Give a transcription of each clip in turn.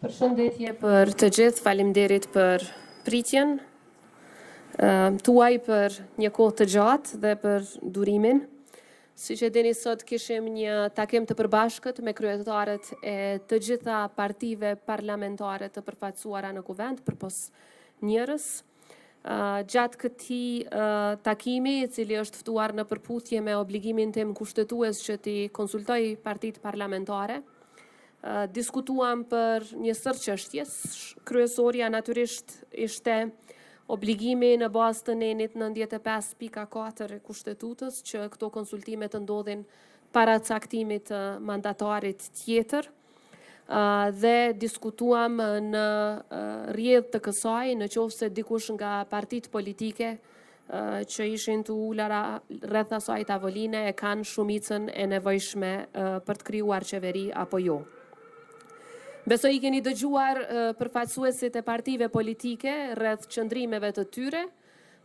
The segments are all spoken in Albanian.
Përshëndetje për të gjithë, faleminderit për pritjen tuaj për një kohë të gjatë dhe për durimin. Siç e dini sot kishim një takim të përbashkët me kryetarët e të gjitha partive parlamentare të përfaqësuara në Kuvend, përpos njërës. Gjatë këtij takimi, i cili është ftuar në përputhje me obligimin tim kushtetues që t'i konsultoj partitë parlamentare, diskutuam për një sërë çështjesh. Kryesorja natyrisht ishte obligimi në bazë të nenit 95.4 e Kushtetutës që këto konsultime të ndodhin para caktimit të mandatarit tjetër dhe diskutuam në rrjedhë të kësaj, në qoftë se dikush nga partitë politike që ishin të ulura rreth asaj tavoline e kanë shumicën e nevojshme për të krijuar qeveri apo jo. Besoj i keni dëgjuar përfaqësuesit e partive politike rreth qëndrimeve të tyre.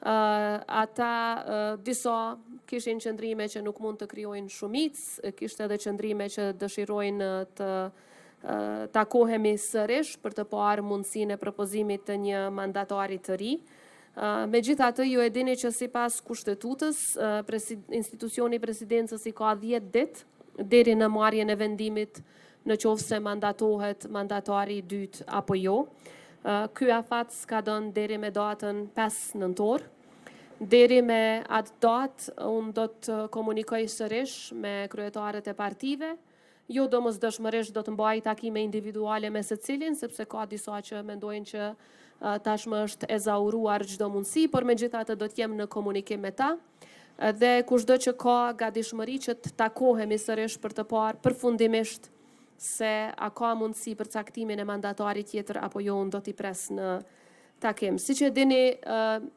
Ata disa kishin qëndrime që nuk mund të krijojnë shumicë, kishte edhe qëndrime që dëshirojnë të takohemi sërish për të parë mundësinë e propozimit të një mandatari të ri. Megjithatë, ju e dini që sipas Kushtetutës, institucioni i presidencës i ka 10 ditë deri në marrjen e vendimit në qoftë se mandatohet mandatari i dytë apo jo. Ky afat skadon deri me datën 5 nëntor. Deri me atë datë, unë do të komunikoj sërish me kryetarët e partive, jo domosdoshmërisht do të mbaj takime individuale me secilin, sepse ka disa që mendojnë që tashmë është ezauruar çdo mundësi, por megjithatë do të jem në komunikim me ta dhe kushdo që ka gatishmëri që të takohemi sërish për të parë përfundimisht se a ka mundësi për caktimin e mandatarit tjetër apo jo, unë do t'i pres në takim. Siç e dini,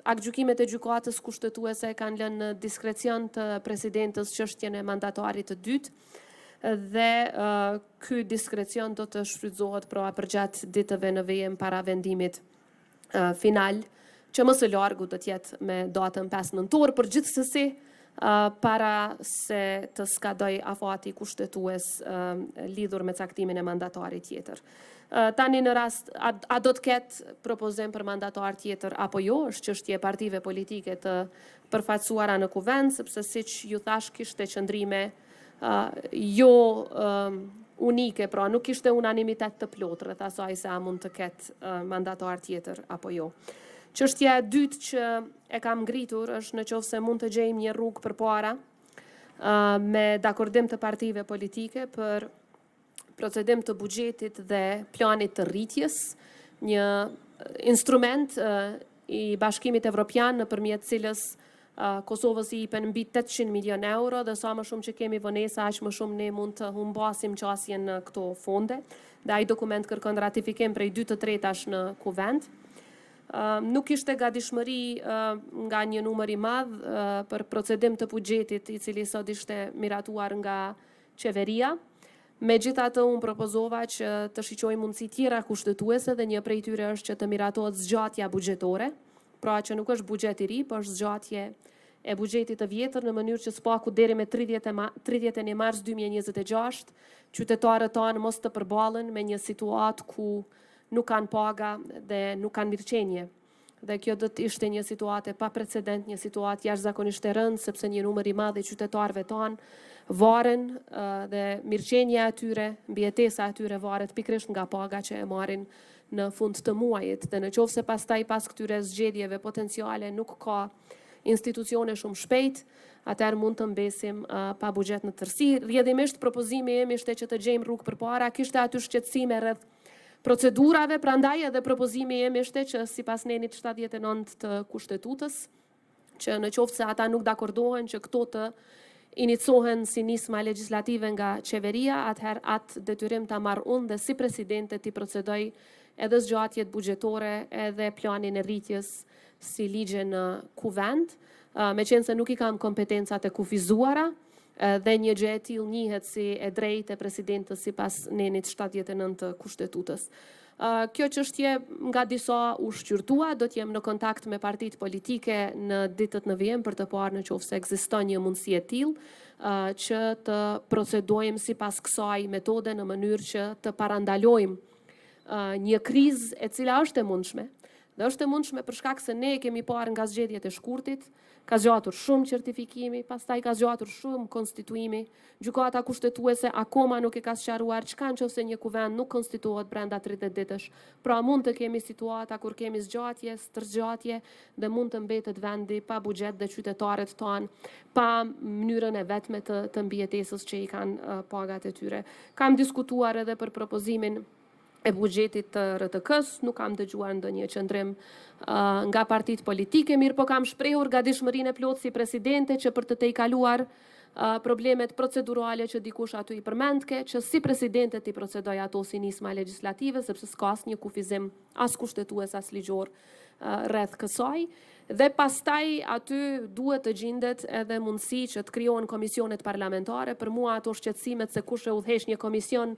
aktgjykimet e gjykatës kushtetuese kanë lënë në diskrecion të presidentës çështjen e mandatarit të dytë dhe ky diskrecion do të shfrytëzohet pra përgjatë ditëve në vijim para vendimit final, që më së largu do të jetë me datën 5 nëntor, por gjithsesi para se të skadojë afati kushtetues lidhur me caktimin e mandatarit tjetër. Tani në rast a, a do të ketë propozim për mandatar tjetër apo jo, është çështje e partive politike të përfaqësuara në Kuvend, sepse siç ju thash kishte qëndrime jo unike, pra nuk kishte unanimitet të plotë rreth asaj se a mund të ketë mandatar tjetër apo jo. Çështja e dytë që e kam ngritur është në qoftë se mund të gjejmë një rrugë përpara me dakordim të partive politike për procedim të buxhetit dhe planit të rritjes, një instrument i Bashkimit Evropian nëpërmjet cilës Kosovës i jepen mbi 800 milion euro dhe sa më shumë që kemi vonesa, aq më shumë ne mund të humbasim qasjen në këto fonde. Dhe ai dokument kërkon ratifikim prej 2 të tretash në Kuvend. Nuk ishte gatishmëri nga një numër i madh për procedim të buxhetit i cili sot ishte miratuar nga qeveria. Megjithatë, unë propozova që të shiqojmë mundësi tjera kushtetuese dhe një prej tyre është që të miratohet zgjatja buxhetore, pra që nuk është buxhet i ri, por është zgjatje e buxhetit të vjetër në mënyrë që së paku deri me 31 mars 2026 qytetarët tanë mos të përballen me një situatë ku nuk kanë paga dhe nuk kanë mirëqenie. Dhe kjo do të ishte një situatë e paprecedent, një situatë jashtëzakonisht e rëndë, sepse një numër i madh i qytetarëve tanë varen dhe mirëqenia e tyre, mbijetesa e tyre varet pikërisht nga paga që e marrin në fund të muajit. Dhe në qoftë se pastaj pas këtyre zgjedhjeve potenciale nuk ka institucione shumë shpejt, atëherë mund të mbesim pa buxhet në tërësi. Rrjedhimisht propozimi im ishte që të gjejmë rrugë përpara, kishte aty shqetësime rreth procedurave, prandaj edhe propozimi im ishte që sipas nenit 79 të Kushtetutës, që në qoftë se ata nuk dakordohen që këto të inicohen si nisma legjislative nga qeveria, atëherë atë detyrim ta marr unë dhe si presidente t'i procedoj edhe zgjatjet buxhetore edhe planin e rritjes si ligje në Kuvend, meqenëse nuk i kam kompetencat e kufizuara, dhe një gjë e tillë njihet si e drejtë e presidentës sipas nenit 79 të Kushtetutës. Kjo çështje nga disa u shqyrtua, do të jem në kontakt me partitë politike në ditët në vijim për të parë në qoftë se ekziston një mundësi e tillë që të procedojmë sipas kësaj metode në mënyrë që të parandalojmë. Një krizë e cila është e mundshme, dhe është e mundshme për shkak se ne e kemi parë nga zgjedhjet e shkurtit, ka zgjatur shumë certifikimi, pastaj ka zgjatur shumë konstituimi, Gjykata Kushtetuese akoma nuk e ka sqaruar çka në qoftë se një kuvend nuk konstituohet brenda 30 ditësh. Pra mund të kemi situata kur kemi zgjatje, stërzgjatje dhe mund të mbetet vendi pa buxhet dhe qytetarët tanë pa mënyrën e vetme të, të mbijetesës që i kanë pagat e tyre. Kam diskutuar edhe për propozimin e buxhetit të RTK-së, nuk kam dëgjuar ndonjë qëndrim uh, nga partitë politike, mirëpo kam shprehur gatishmërinë e plotë si presidente që për të tejkaluar uh, problemet procedurale që dikush aty i përmendke, që si presidente t'i procedoj ato si nisma legjislative, sepse s'ka asnjë kufizim as kushtetues as ligjor uh, rreth kësaj. Dhe pastaj aty duhet të gjindet edhe mundësi që të krijohen komisionet parlamentare. Për mua ato shqetësimet se kush e udhëheq një komision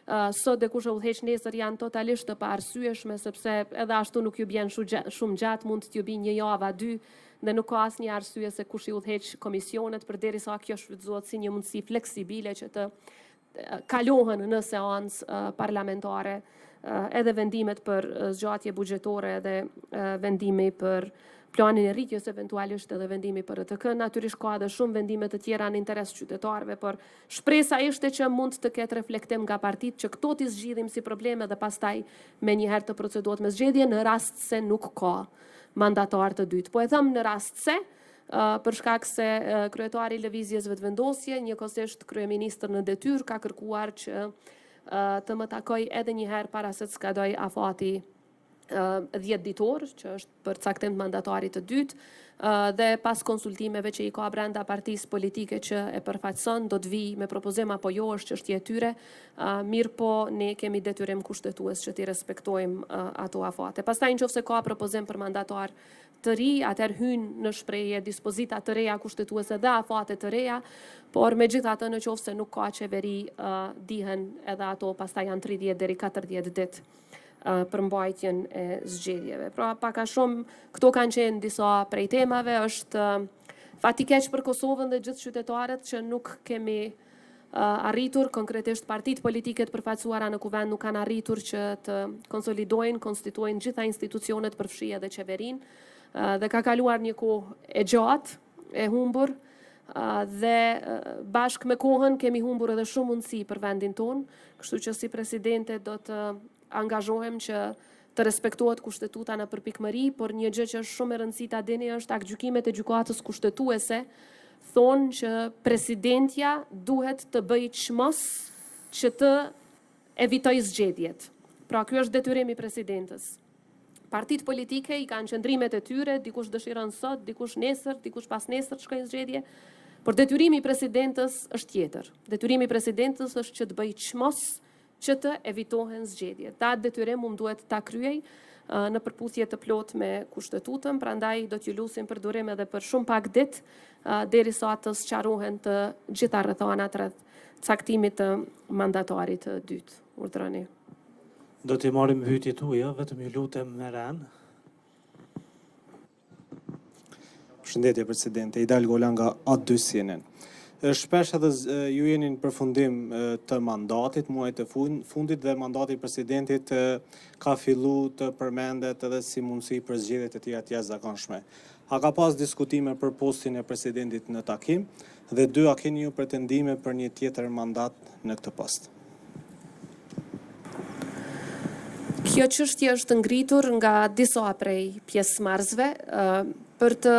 sot dhe kush e udhëheq nesër janë totalisht të paarsyeshme sepse edhe ashtu nuk ju bjen shumë gjatë, mund t'ju bijë një javë a dy dhe nuk ka asnjë arsye se kush i udhëheq komisionet përderisa kjo shfrytëzohet si një mundësi fleksibile që të kalohen në seancë parlamentare edhe vendimet për zgjatje buxhetore edhe vendimi për planin e rritjes eventualisht edhe vendimi për RTK. Natyrisht ka edhe shumë vendime të tjera në interes qytetarëve, por Shpresa ishte që mund të ketë reflektim nga partitë që këto t'i zgjidhim si probleme dhe pastaj menjëherë të procedohet me zgjedhje në rast se nuk ka mandatar të dytë. Po e them në rast se, për shkak se kryetari i Lëvizjes Vetëvendosje, njëkohësisht kryeministër në detyrë, ka kërkuar që të më takojë edhe një herë para se të skadojë afati 10 ditor, që është për caktim të mandatarit të dytë, dhe pas konsultimeve që i ka brenda partisë politike që e përfaqëson, do të vijë me propozim apo jo, është çështje e tyre, mirëpo ne kemi detyrim kushtetues që t'i respektojmë ato afate. Pastaj në qoftë se ka propozim për mandatar të ri, atëherë hyjnë në shprehje dispozita të reja kushtetuese dhe afate të reja, por megjithatë në qoftë se nuk ka qeveri, dihen edhe ato pastaj janë 30 deri 40 ditë për mbajtjen e zgjedhjeve. Pra pak a shumë këto kanë qenë disa prej temave, është fat i keq për Kosovën dhe gjithë qytetarët që nuk kemi arritur, konkretisht partitë politike të përfaqësuara në kuvend nuk kanë arritur që të konsolidojnë, konstituojnë gjitha institucionet përfshi edhe qeverinë dhe ka kaluar një kohë e gjatë, e humbur dhe bashkë me kohën kemi humbur edhe shumë mundësi për vendin tonë, kështu që si presidente do të angazhohem që të respektohet kushtetuta në përpikmëri, por një gjë që është shumë e rëndësi ta dini është aktgjykimet e gjykatës kushtetuese thonë që presidentja duhet të bëjë çmos që të evitojë zgjedhjet. Pra ky është detyrim i presidentes. Partitë politike i kanë qëndrimet e tyre, dikush dëshiron sot, dikush nesër, dikush pasnesër të shkojnë në zgjedhje, por detyrimi i presidentes është tjetër. Detyrimi i presidentes është që të bëjë çmos që të evitohen zgjedhjet. Dhe atë detyrim mu më duhet ta kryej në përputhje të plotë me kushtetutën, prandaj do t'ju lusim për durim edhe për shumë pak ditë derisa të sqarohen të gjitha rrethanat rreth caktimit të mandatarit të dytë. Urdhëroni. Do t'i marrim pyetjet tuaja, vetëm ju lutem me rend. Përshëndetje presidente, Idal Gola nga A2 CNN. Shpesh edhe ju jeni në përfundim të mandatit, muajt e fundit dhe mandati i presidentit ka fillu të përmendet edhe si mundësi për zgjedhje të tjera të jashtëzakonshme. A ka pas diskutime për postin e presidentit në takim? Dhe dy, a keni ju pretendime për një tjetër mandat në këtë post? Kjo çështje është ngritur nga disa prej pjesëmarrësve për të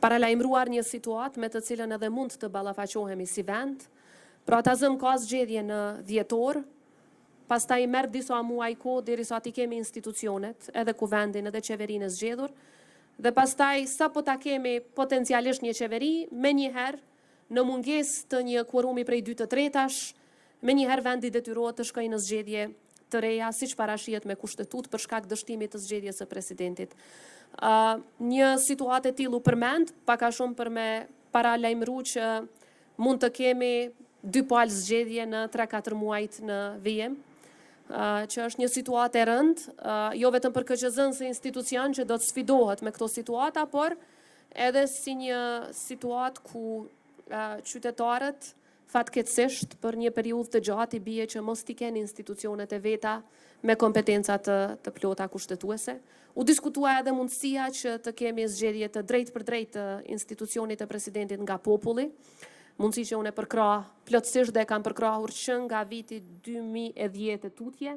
paralajmëruar një situatë me të cilën edhe mund të ballafaqohemi si vend. Pra ta zëmë ka zgjedhje në dhjetor, pastaj merr disa muaj kohë derisa t'i kemi institucionet, edhe kuvendin, edhe qeverinë e zgjedhur, dhe pastaj sapo ta kemi potencialisht një qeveri, menjëherë Në mungesë të një kuorumi prej dy të tretash, menjëherë vendi detyrohet të shkojë në zgjedhje të reja, siç parashihet me Kushtetutë, për shkak dështimit të zgjedhjes së presidentit. Një situatë e tillë u përmend, pak a shumë për me paralajmëru që mund të kemi dy palë zgjedhje në 3-4 muajt në vijim, që është një situatë e rëndë, jo vetëm për KQZ-në si institucion që do të sfidohet me këto situata, por edhe si një situatë ku qytetarët Fatkeqësisht, për një periudhë të gjatë i bie që mos t'i kenë institucionet e veta me kompetenca të, të plota kushtetuese. U diskutua edhe mundësia që të kemi zgjedhje të drejtpërdrejtë të institucionit të presidentit nga populli, mundësi që unë e përkrah plotësisht dhe e kam përkrahur që nga viti 2010 e tutje.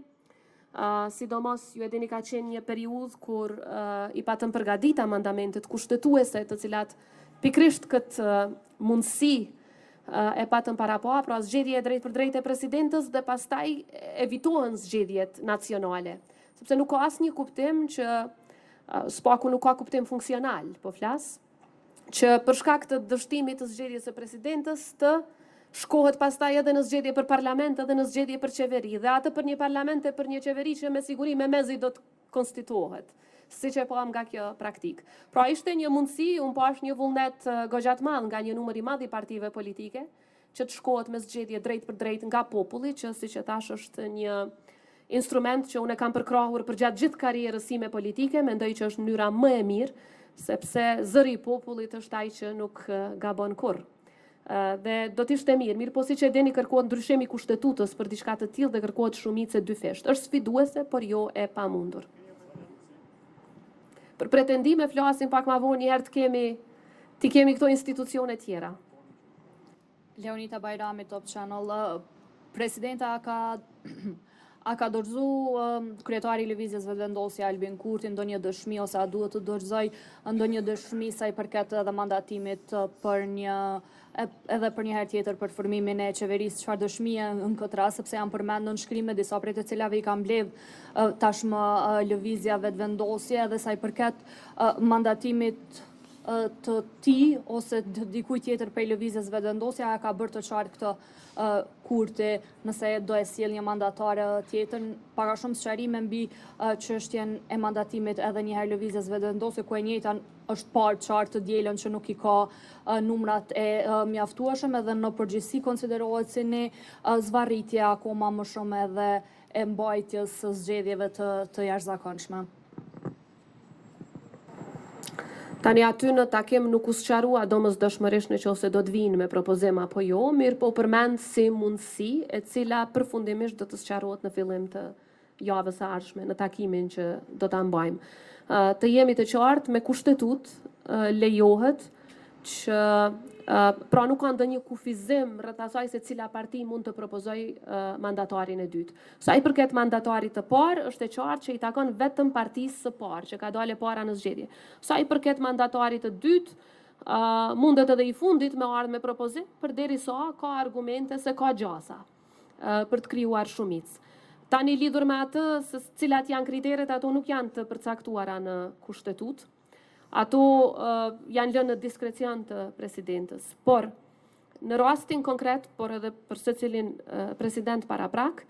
Uh, sidomos, ju e dini ka qenë një periudhë kur uh, i patëm përgatit amendamentet kushtetuese, të cilat pikërisht këtë uh, mundësi uh, e patëm parapa, pra zgjedhje e drejtpërdrejtë e presidentës dhe pastaj evitohen zgjedhjet nacionale. Sepse nuk ka asnjë kuptim që uh, së paku nuk ka kuptim funksional, po flas, që për shkak të dështimit të zgjedhjes së presidentës të shkohet pastaj edhe në zgjedhje për parlament edhe në zgjedhje për qeveri dhe atë për një parlament e për një qeveri që me siguri me mezi do të konstituohet, siç e pamë nga kjo praktikë. Pra ishte një mundësi, unë pashë një vullnet goxha të madh nga një numër i madh i partive politike, që të shkohet me zgjedhje drejtpërdrejt nga populli, që siç e thashë është një instrument që unë e kam përkrahur përgjatë gjithë karrierës sime politike, mendoj që është mënyra më e mirë, sepse zëri i popullit është ai që nuk gabon kurrë. Dhe do të ishte mirë, mirëpo siç e dini kërkohet ndryshim i kushtetutës për diçka të tillë dhe kërkohet shumicë e dyfishtë. Është sfiduese, por jo e pamundur. Për pretendime flasim pak ma vonë një herë të kemi t'i kemi këto institucione tjera. Leonita Bajrami, Top Channel. Presidente, a ka a ka dorëzu kryetari i Lëvizjes Vetëvendosje Albin Kurti ndonjë dëshmi ose a duhet të dorëzojë ndonjë dëshmi sa i përket edhe mandatimit për një edhe për një herë tjetër për formimin e qeverisë, çfarë dëshmie në këtë rast sepse janë përmend nënshkrime disa prej të cilave i ka mbledh tashmë Lëvizja Vetëvendosje edhe sa i përket mandatimit të tij ose të dikujt tjetër prej Lëvizjes Vetëvendosje, a e ka bërë të qartë këtë Kurti nëse do e sjellë një mandatar tjetër, pak a shumë sqarime mbi çështjen e mandatimit edhe një herë Lëvizjes Vetëvendosje, ku e njëjta është parë qartë të dielën që nuk i ka numrat e mjaftueshëm edhe në përgjithësi konsiderohet si një zvarritje akoma më shumë edhe e mbajtjes së zgjedhjeve të të jashtëzakonshme. Tani aty në takim nuk u sqarua domosdoshmërisht në qoftë se do të vijnë me propozim apo jo, mirëpo u përmend si mundësi e cila përfundimisht do të sqarohet në fillim të javës së ardhshme në takimin që do ta mbajmë. Të jemi të qartë, me kushtetutë lejohet që pra nuk ka ndonjë kufizim rreth asaj se cila parti mund të propozojë mandatarin e dytë. Sa i përket mandatarit të parë, është e qartë që i takon vetëm partisë së parë, që ka dalë e para në zgjedhje. Sa i përket mandatarit të dytë, uh, mundet edhe i fundit me ardhë me propozim, përderisa ka argumente se ka gjasa uh, për të krijuar shumicë. Tani lidhur me atë se cilat janë kriteret, ato nuk janë të përcaktuara në kushtetutë. Ato uh, janë lënë në diskrecion të presidentës. Por, në rastin konkret, por edhe për secilin uh, president paraprak,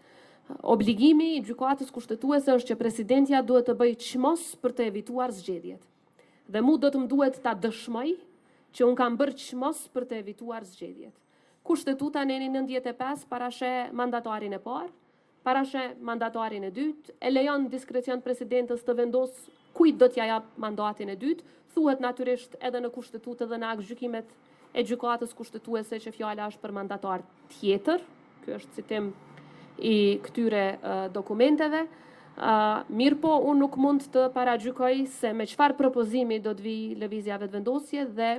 obligimi i gjykatës kushtetuese është që presidentja duhet të bëjë çmos për të evituar zgjedhjet. Dhe mu do të më duhet ta dëshmoj që unë kam bërë çmos për të evituar zgjedhjet. Kushtetuta neni 95 parasheh mandatarin e parë, Parasheh mandatarin e dytë, e lejon diskrecion presidentës të vendosë kujt do t'ia japë mandatin e dytë, thuhet natyrisht edhe në Kushtetutë edhe në aktgjykimet e Gjykatës Kushtetuese që fjala është për mandatar tjetër, ky është citim i këtyre dokumenteve. Mirëpo, unë nuk mund të paragjykoj se me çfarë propozimi do të vijë Lëvizja Vetëvendosje dhe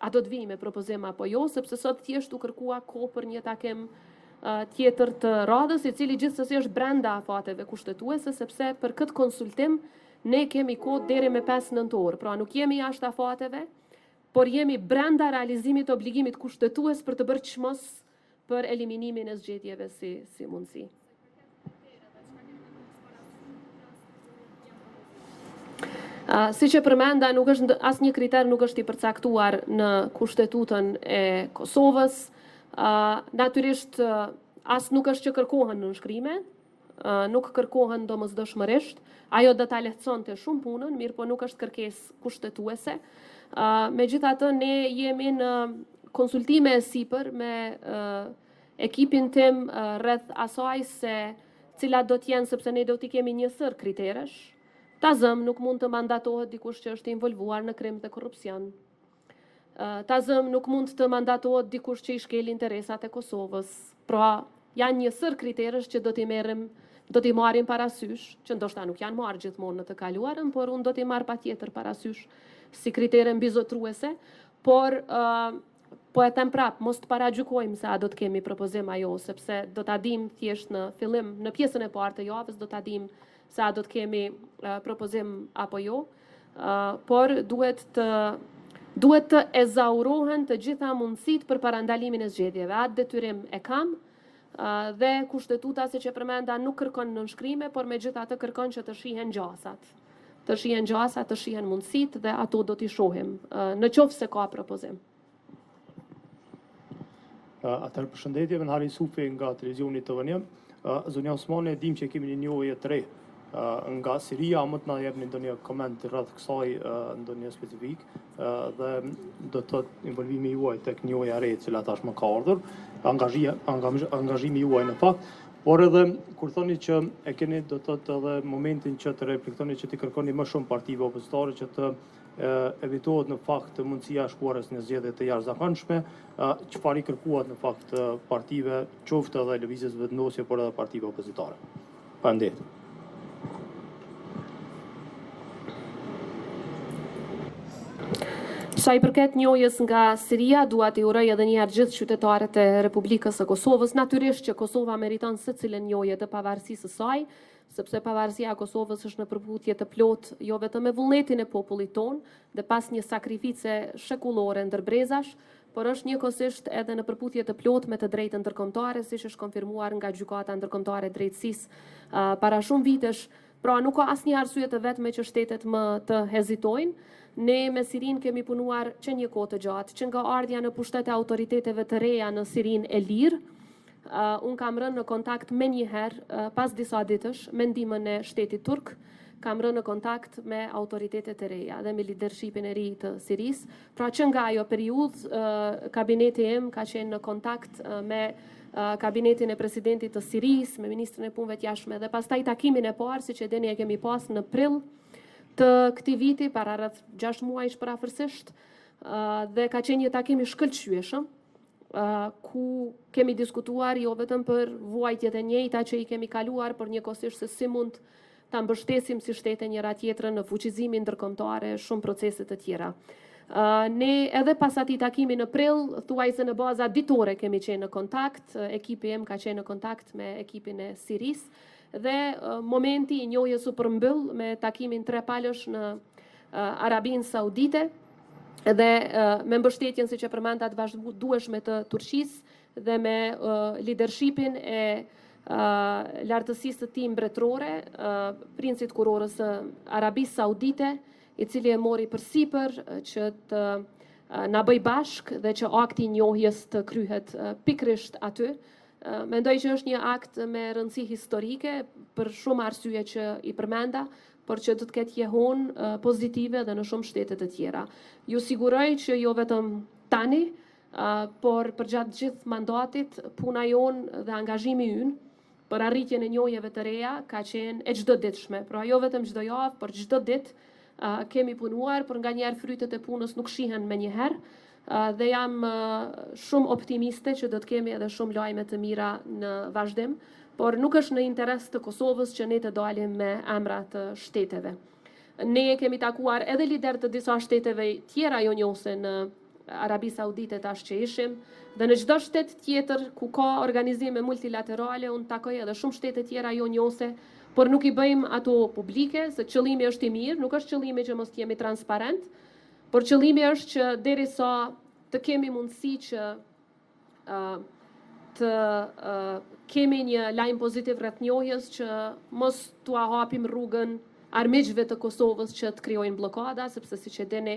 A do të vijë me propozim apo jo, sepse sot thjesht u kërkua kohë për një takim tjetër të radhës, i cili gjithsesi është brenda afateve kushtetuese, sepse për këtë konsultim ne kemi kohë deri me 5 nëntor, pra nuk jemi jashtë afateve, por jemi brenda realizimit të obligimit kushtetues për të bërë çmos për eliminimin e zgjedhjeve si, si mundësi. Uh, siç e përmenda, nuk është asnjë kriter nuk është i përcaktuar në kushtetutën e Kosovës. Uh, natyrisht uh, as nuk është që kërkohen nënshkrime, uh, nuk kërkohen domosdoshmërisht. Ajo do ta lehtësonte shumë punën, mirëpo nuk është kërkesë kushtetuese. Uh, megjithatë ne jemi në konsultime e sipër me uh, ekipin tim rreth asaj se cilat do të jenë, sepse ne do t'i kemi një sërë kriteresh. Ta zëmë, nuk mund të mandatohet dikush që është involvuar në krim dhe korrupsion. Ta zëmë nuk mund të mandatohet dikush që i shkel interesat e Kosovës. Pra, janë një sërë kriteresh që do t'i merrim, do t'i marrim parasysh, që ndoshta nuk janë marrë gjithmonë në të kaluarën, por unë do t'i marr patjetër parasysh si kritere mbizotëruese, por uh, po e them prap, mos të paragjykojmë se a do të kemi propozim a jo, sepse do ta dimë thjesht në fillim, në pjesën e parë të javës do ta dimë se a do të kemi uh, propozim apo jo. Por duhet të duhet të ezaurohen të gjitha mundësitë për parandalimin e zgjedhjeve. Atë detyrim e kam dhe kushtetuta siç e përmenda nuk kërkon nënshkrime, por megjithatë kërkon që të shihen gjasat. Të shihen gjasat, të shihen mundësitë dhe ato do t'i shohim në qoftë se ka propozim. Atëherë përshëndetje, Venhar Isufi nga televizioni TV1. Zonja Osmani, e dim që kemi një njohje të re nga Siria, a mund të na jepni ndonjë koment rreth kësaj, ndonjë specifik dhe do të thotë involvimi juaj tek njohja e re e cila tashmë ka ardhur, angazhimi juaj në fakt, por edhe kur thoni që e keni do të thotë edhe momentin që të reflektoni që t'i kërkoni më shumë partive opozitare që të evitohet në fakt mundësia e shkuarjes në zgjedhje të jashtëzakonshme, çfarë i kërkuat në fakt partive, qoftë edhe Lëvizjes Vetëvendosje, por edhe partive opozitare. Faleminderit. Sa i përket njohjes nga Siria, dua t'i uroj edhe një herë gjithë qytetarët e Republikës së Kosovës. Natyrisht që Kosova meriton secilën njohje të pavarësisë së saj, sepse pavarësia e Kosovës është në përputhje të plotë jo vetëm me vullnetin e popullit tonë dhe pas një sakrifice shekullore ndër brezash, por është njëkohësisht edhe në përputhje të plotë me të drejtën ndërkombëtare, siç është konfirmuar nga Gjykata Ndërkombëtare e Drejtësisë para shumë vitesh. Pra nuk ka asnjë arsye të vetme që shtetet më të hezitojnë. Ne me Sirinë kemi punuar që një kohë të gjatë, që nga ardhja në pushtet e autoriteteve të reja në Sirinë e lirë, Unë kam rënë në kontakt menjëherë, pas disa ditësh, me ndihmën e shtetit turk, kam rënë në kontakt me autoritetet e reja dhe me lidershipin e ri të Sirisë. Pra që nga ajo periudhë, kabineti im ka qenë në kontakt me kabinetin e presidentit të Sirisë, me ministrin e punëve të jashtme dhe pastaj takimin e parë, siç e dini, e kemi pas në prill të këtij viti, para rreth 6 muajsh përafërsisht, dhe ka qenë një takim i shkëlqyeshëm, ku kemi diskutuar jo vetëm për vuajtjet e njëjta që i kemi kaluar, por njëkohësisht se si mund ta mbështesim si shtete njëra tjetrën në fuqizimin ndërkombëtar e shumë procese të tjera. Ne edhe pas atij takimi në prill, thuajse në baza ditore kemi qenë në kontakt, ekipi im ka qenë në kontakt me ekipin e Sirisë dhe momenti i njohjes u përmbyll me takimin trepalësh në Arabinë Saudite, dhe me mbështetjen siç e përmenda të vazhdueshme të Turqisë dhe me lidershipin e lartësisë së tij mbretërore, princit kurorës së Arabisë Saudite, i cili e mori përsipër që të na bëjë bashkë dhe që akti i njohjes të kryhet pikërisht aty. Mendoj që është një akt me rëndësi historike për shumë arsye që i përmenda, por që do të ketë jehonë pozitive edhe në shumë shtete të tjera. Ju siguroj që jo vetëm tani, por përgjatë gjithë mandatit, puna jonë dhe angazhimi ynë për arritjen e njohjeve të reja ka qenë e çdoditshme. Pra jo vetëm çdo javë, por çdo ditë kemi punuar, por nganjëherë frytet e punës nuk shihen menjëherë dhe jam shumë optimiste që do të kemi edhe shumë lajme të mira në vazhdim, por nuk është në interes të Kosovës që ne të dalim me emra të shteteve. Ne kemi takuar edhe liderë të disa shteteve tjera jo njohëse në Arabi Saudite tash që ishim, dhe në çdo shtet tjetër ku ka organizime multilaterale, unë takoj edhe shumë shtete tjera jo njohëse, por nuk i bëjmë ato publike, se qëllimi është i mirë, nuk është qëllimi që mos të jemi transparent, por qëllimi është që derisa të kemi mundësi që të kemi një lajm pozitiv rreth njohjes që mos t'ua hapim rrugën armiqve të Kosovës që të krijojnë bllokada, sepse siç e dini,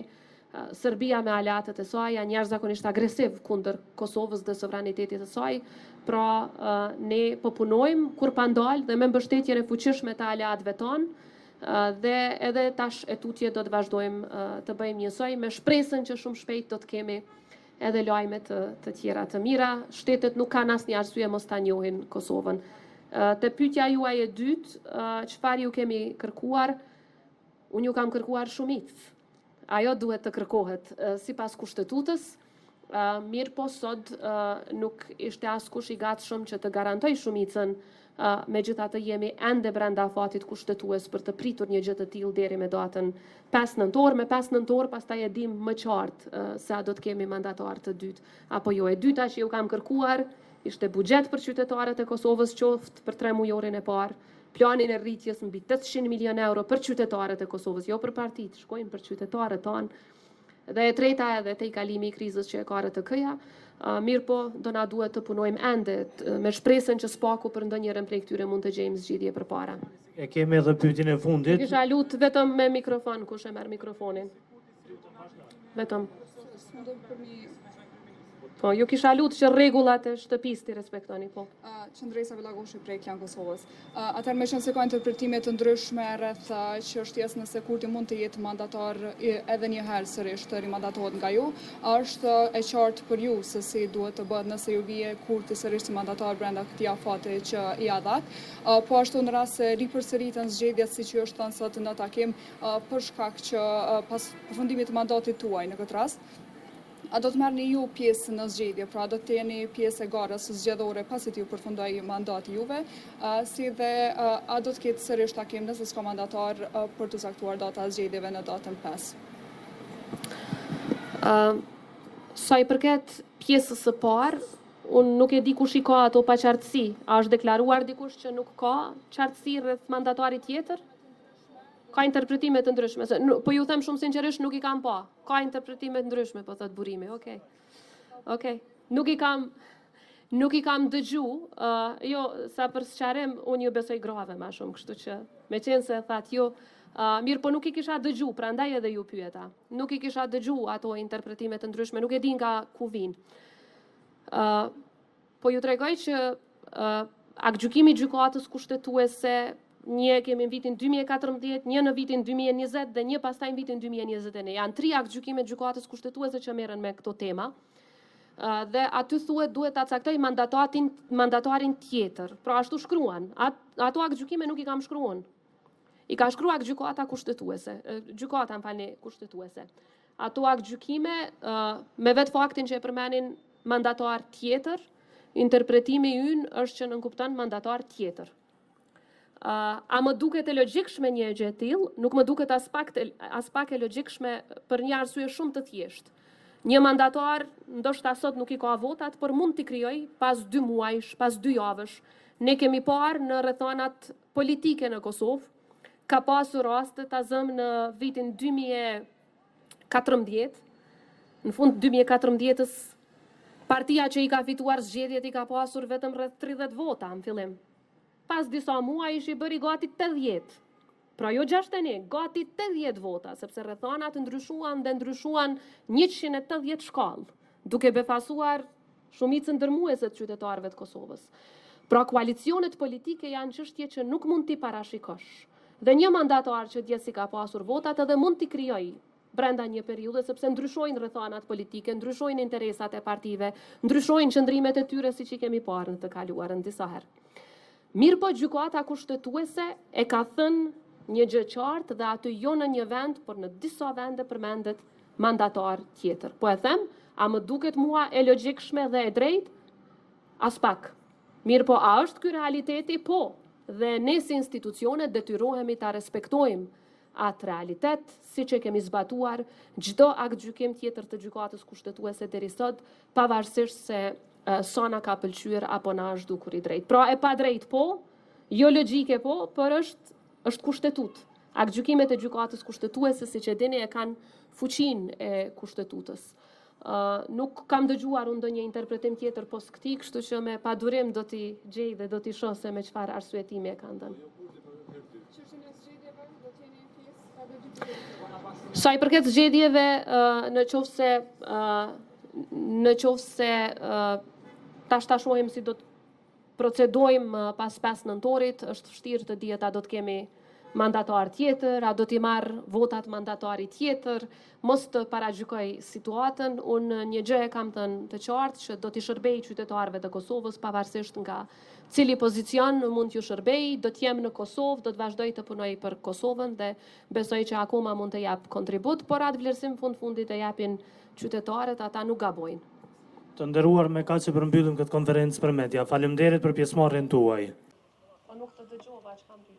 Serbia me aleatët e saj janë jashtëzakonisht agresiv kundër Kosovës dhe sovranitetit të saj. Pra, ne po punojmë kurrë pa ndalë dhe me mbështetjen e fuqishme të aleatëve tanë dhe edhe tash e tutje do të vazhdojmë të bëjmë njësoj me shpresën që shumë shpejt do të kemi edhe lajme të, të tjera të mira. Shtetet nuk kanë asnjë arsye mos ta njohin Kosovën. Te pyetja juaj e dytë, çfarë ju kemi kërkuar? Unë ju kam kërkuar shumicë. Ajo duhet të kërkohet sipas Kushtetutës, mirëpo sot nuk ishte askush i gatshëm që të garantojë shumicën, megjithatë jemi ende brenda afatit kushtetues për të pritur një gjë të tillë deri me datën 5 nëntor. Me 5 nëntor pastaj e dimë më qartë se a do të kemi mandatar të dytë apo jo. E dyta që ju kam kërkuar ishte buxhet për qytetarët e Kosovës qoftë për tremujorin e parë, planin e rritjes mbi 800 milionë euro për qytetarët e Kosovës, jo për partitë, shkojnë për qytetarët tanë. Dhe e treta edhe tejkalimi i krizës që e ka RTK-ja, mirëpo do na duhet të punojmë ende me shpresën që s'paku për ndonjërën prej këtyre mund të gjejmë zgjidhje përpara. E kemi edhe pyetjen e fundit. Kisha lut vetëm me mikrofon, kush e merr mikrofonin. Vetëm. Po, ju kisha lut që rregullat e shtëpisë t'i respektoni, po. Qëndresa Villagoshi prej Klan Kosovës. Atëherë meqenëse ka interpretime të ndryshme rreth çështjes nëse Kurti mund të jetë mandatar edhe një herë sërish të rimandatohet nga ju, a është e qartë për ju se si duhet të bëhet nëse ju vije Kurti sërish si mandatar brenda këtij afati që ia dhatë? Po ashtu në rast se ripërsëriten zgjedhjet siç ju është thënë sot në takim, për shkak që pas përfundimit të mandatit tuaj në këtë rast, a do të merrni ju pjesë në zgjedhje, pra do të jeni pjesë e garës zgjedhore pasi t'ju përfundojë mandati juve, si dhe a do të ketë sërish takim nëse s'ka mandatar për t'u caktuar data e zgjedhjeve në datën 5? Sa i përket pjesës së parë, unë nuk e di kush i ka ato paqartësi. A është deklaruar dikush që nuk ka qartësi rreth mandatarit tjetër? Ka interpretime të ndryshme. Se, po ju them shumë sinqerisht nuk i kam pa. Ka interpretime të ndryshme, po thot Burimi. Okej. Okej. Nuk i kam nuk i kam dëgju, uh, jo, sa për sqarim, unë ju besoj grave ma shumë, kështu që meqenëse e thatë ju, uh, mirë, po nuk i kisha dëgju, prandaj edhe ju pyeta. Nuk i kisha dëgju ato interpretime të ndryshme, nuk e di nga ku vijnë. Uh, Po ju tregoj që uh, aktgjykimi i gjykatës kushtetuese një e kemi në vitin 2014, një në vitin 2020 dhe një pastaj në vitin 2021. Janë tri aktgjykime gjykatës kushtetuese që merren me këto tema. Uh, dhe aty thuhet duhet ta caktojë mandatatin mandatarin tjetër. Pra ashtu shkruan. At, ato aktgjykime nuk i kam shkru unë. I ka shkruar gjykata kushtetuese, gjykata më falni kushtetuese. Ato aktgjykime, me vetë faktin që e përmenin mandatar tjetër, interpretimi ynë është që nënkupton mandatar tjetër. A më duket e logjikshme një gjë e tillë? Nuk më duket aspak aspak e logjikshme për një arsye shumë të thjeshtë. Një mandatar ndoshta sot nuk i ka votat, por mund t'i krijojë pas dy muajsh, pas dy javësh. Ne kemi parë në rrethanat politike në Kosovë, ka pasur raste ta zëmë në vitin 2014, në fund 2014-ës, partia që i ka fituar zgjedhjet i ka pasur vetëm rreth 30 vota në fillim. Pas disa muajsh i bëri gati 80. Pra jo 61, gati 80 vota, sepse rrethanat ndryshuan dhe ndryshuan 180 shkallë, duke befasuar shumicën dërmuese të qytetarëve të Kosovës. Pra koalicionet politike janë çështje që nuk mund t'i parashikosh. Dhe një mandatar që dje s'i ka pasur votat edhe mund t'i krijojë brenda një periudhe sepse ndryshojnë rrethanat politike, ndryshojnë interesat e partive, ndryshojnë qëndrimet e tyre siç i kemi parë në të kaluarën disa herë. Mirëpo Gjykata Kushtetuese e ka thënë një gjë qartë dhe aty jo në një vend, por në disa vende përmendet mandatar tjetër. Po e them, a më duket mua e logjikshme dhe e drejtë? Aspak. Mirëpo a është ky realiteti? Po. Dhe ne si institucione detyrohemi ta respektojmë atë realitet, siç e kemi zbatuar çdo aktgjykim tjetër të Gjykatës Kushtetuese deri sot, pavarësisht se sa na ka pëlqyer apo na është dukur i drejtë. Pra e padrejtë po, jo logjike po, por është është kushtetutë. Aktgjykimet e Gjykatës Kushtetuese, siç e dini, e kanë fuqinë e kushtetutës. Uh, nuk kam dëgjuar unë ndonjë interpretim tjetër pos këtij, kështu që me padurim do t'i gjej dhe do t'i shoh se me çfarë arsyetimi e kanë dhënë. Sa i përket zgjedhjeve, uh, në qoftë se uh, në qoftë se uh, tash ta shohim si do të procedojmë pas 5 nëntorit, është vështirë të dihet a do të kemi mandatar tjetër, a do t'i marrë votat mandatari tjetër, mos të paragjykoj situatën, unë një gjë e kam thënë të qartë që do t'i shërbej qytetarëve të Kosovës pavarësisht nga cili pozicion mund t'ju shërbej, do të jem në Kosovë, do të vazhdoj të punoj për Kosovën dhe besoj që akoma mund të jap kontribut, por atë vlerësim fund fundit e japin qytetarët, ata nuk gabojnë. Të nderuar, me kaq e përmbyllim këtë konferencë për media. Faleminderit për pjesëmarrjen tuaj. Po nuk të dëgjova, çka më pyete?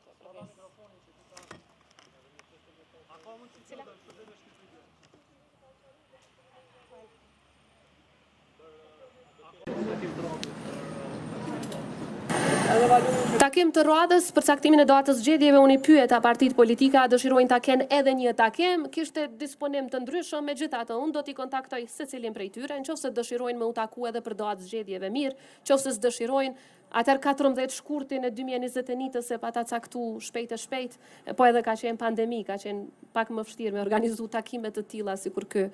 Takim të radhës për caktimin e datës zgjedhjeve unë i pyeta partitë politike a dëshirojnë ta kenë edhe një takim, kishte disponim të ndryshëm, megjithatë unë do t'i kontaktoj secilin prej tyre, në qoftë se dëshirojnë me u taku edhe për datë zgjedhjeve mirë, qoftë se s'dëshirojnë, Atëherë 14 shkurtin e 2021-s e pata caktu shpejt e shpejt, e po edhe ka qenë pandemi, ka qenë pak më vështirë me organizu takime të tilla sikur ky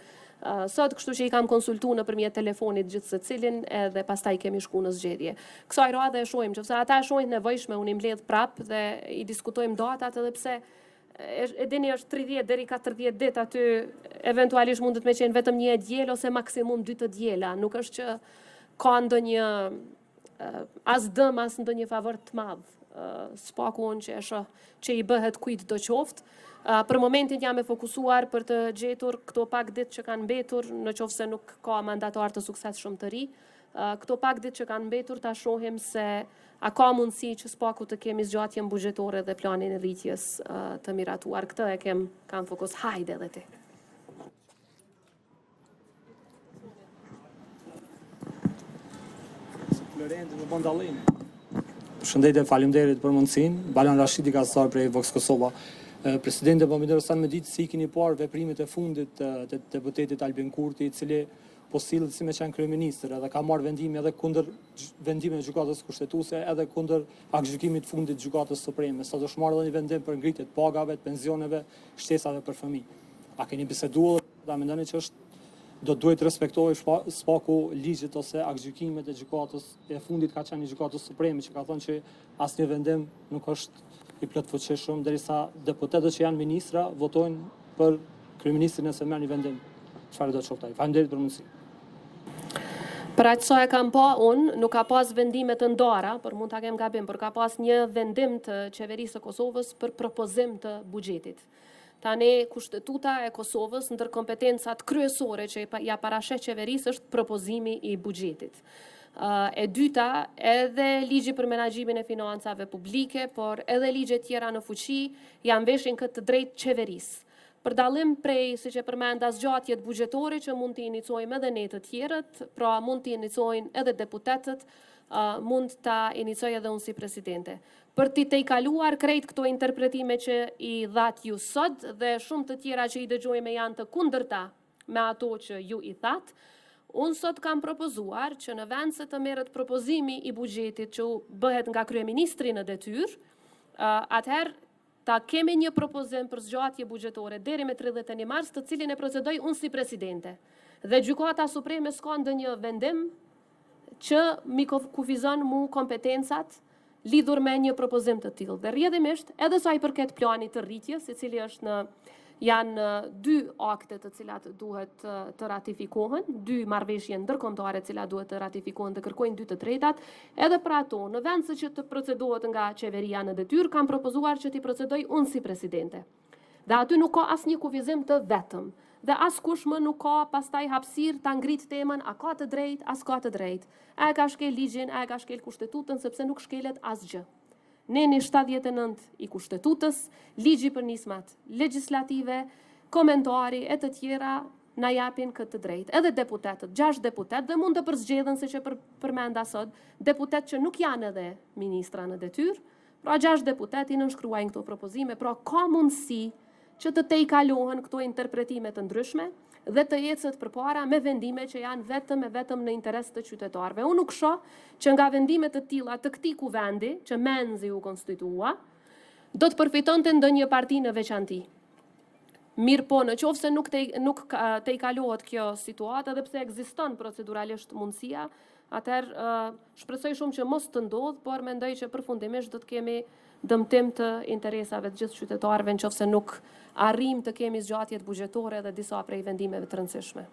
sot, kështu që i kam konsultu nëpërmjet telefonit gjithsecilin edhe pastaj kemi shku në zgjedhje. Kësaj radhe e shohim, qoftë se ata e shohin nevojshme, unë i mbledh prap dhe i diskutojmë datat edhe pse e, e dini është 30 deri 40 ditë aty eventualisht mundet me qenë vetëm një e diel ose maksimum dy të diela, nuk është që ka ndonjë as dëm, as ndonjë favor të madh, së paku unë që e shoh që i bëhet kujtdo qoftë. Për momentin jam e fokusuar për të gjetur këto pak ditë që kanë mbetur, në qoftë se nuk ka mandatar të suksesshëm të ri, këto pak ditë që kanë mbetur ta shohim se a ka mundësi që së paku të kemi zgjatjen buxhetore dhe planin e rritjes të miratuar. Këtë e kem, kam fokus. Hajde edhe ti. Florentin me bën dallim. Përshëndetje, faleminderit për mundësinë. Balan Rashidi gazetar prej Vox Kosova. Presidente, po më intereson me ditë si keni parë veprimet e fundit të, të deputetit Albin Kurti, i cili po sillet si me qenë kryeministër edhe ka marrë vendime edhe kundër vendimeve të Gjykatës Kushtetuese, edhe kundër aktgjykimit të fundit të Gjykatës Supreme. Sot është marrë edhe një vendim për ngritje të pagave, të pensioneve, shtesave për fëmijë. A keni biseduar dhe a mendoni që është do duhet të respektohej së paku ligjet ose aktgjykimet e gjykatës e fundit ka qenë i gjykatës supreme që ka thënë që asnjë vendim nuk është i plotfuqishëm derisa deputetët që janë ministra votojnë për kryeministrin nëse merr një vendim çfarëdo qoftë ai. Faleminderit për mundësinë. Për aq sa e kam pa unë, nuk ka pas vendime të ndara, por mund ta kem gabim, por ka pas një vendim të Qeverisë së Kosovës për propozim të buxhetit. Tani Kushtetuta e Kosovës ndër kompetencat kryesore që ia parasheh qeverisë është propozimi i buxhetit. E dyta, edhe ligji për menaxhimin e financave publike, por edhe ligje tjera në fuqi ia mveshin këtë të drejtë qeverisë. Për dallim prej, siç e përmenda, zgjatjet buxhetore që mund t'i iniciojmë edhe ne të tjerët, pra mund t'i iniciojnë edhe deputetët, mund ta inicioj edhe unë si presidente. Për t'i tejkaluar krejt këto interpretime që i dhatë ju sot dhe shumë të tjera që i dëgjojmë e janë të kundërta me ato që ju i thatë, unë sot kam propozuar që në vend se të merret propozimi i buxhetit që bëhet nga kryeministri në detyrë, atëherë ta kemi një propozim për zgjatje buxhetore deri me 31 mars, të cilin e procedoj unë si presidente. Dhe Gjykata Supreme s'ka ndonjë vendim që m'i kufizon mu kompetencat lidhur me një propozim të tillë. Dhe rrjedhimisht, edhe sa i përket planit të rritjes, i cili është në janë dy akte të cilat duhet të ratifikohen, dy marrëveshje ndërkombëtare të cilat duhet të ratifikohen dhe kërkojnë dy të tretat, edhe për ato, në vend se që të procedohet nga qeveria në detyrë, kam propozuar që t'i procedoj unë si presidente. Dhe aty nuk ka asnjë kufizim të vetëm. Dhe askush më nuk ka pastaj hapësirë ta ngritë temën a ka të drejtë, a s'ka të drejtë. A e ka shkel ligjin, a e ka shkel kushtetutën, sepse nuk shkelet asgjë. Neni 79 i kushtetutës, ligji për nismat legjislative, komentari e të tjera na japin këtë të drejtë. Edhe deputetët, 6 deputetë dhe mund të përzgjedhen siç e përmenda sot, deputetë që nuk janë edhe ministra në detyrë, Pra 6 deputetë i nënshkruajnë këto propozime, pra ka mundësi që të tejkalohen këto interpretime të ndryshme dhe të ecet përpara me vendime që janë vetëm e vetëm në interes të qytetarëve. Unë nuk shoh që nga vendime të tilla të këtij kuvendi, që menzi u konstituua, do të përfitonte ndonjë parti në veçanti. Mirëpo, në qoftë se nuk, te, nuk tejkalohet kjo situatë, edhe pse ekziston proceduralisht mundësia, Atëherë, shpresoj shumë që mos të ndodhë, por mendoj që përfundimisht do të kemi dëmtim të interesave të gjithë qytetarëve në qoftë se nuk arrijmë të kemi zgjatjet buxhetore dhe disa prej vendimeve të rëndësishme.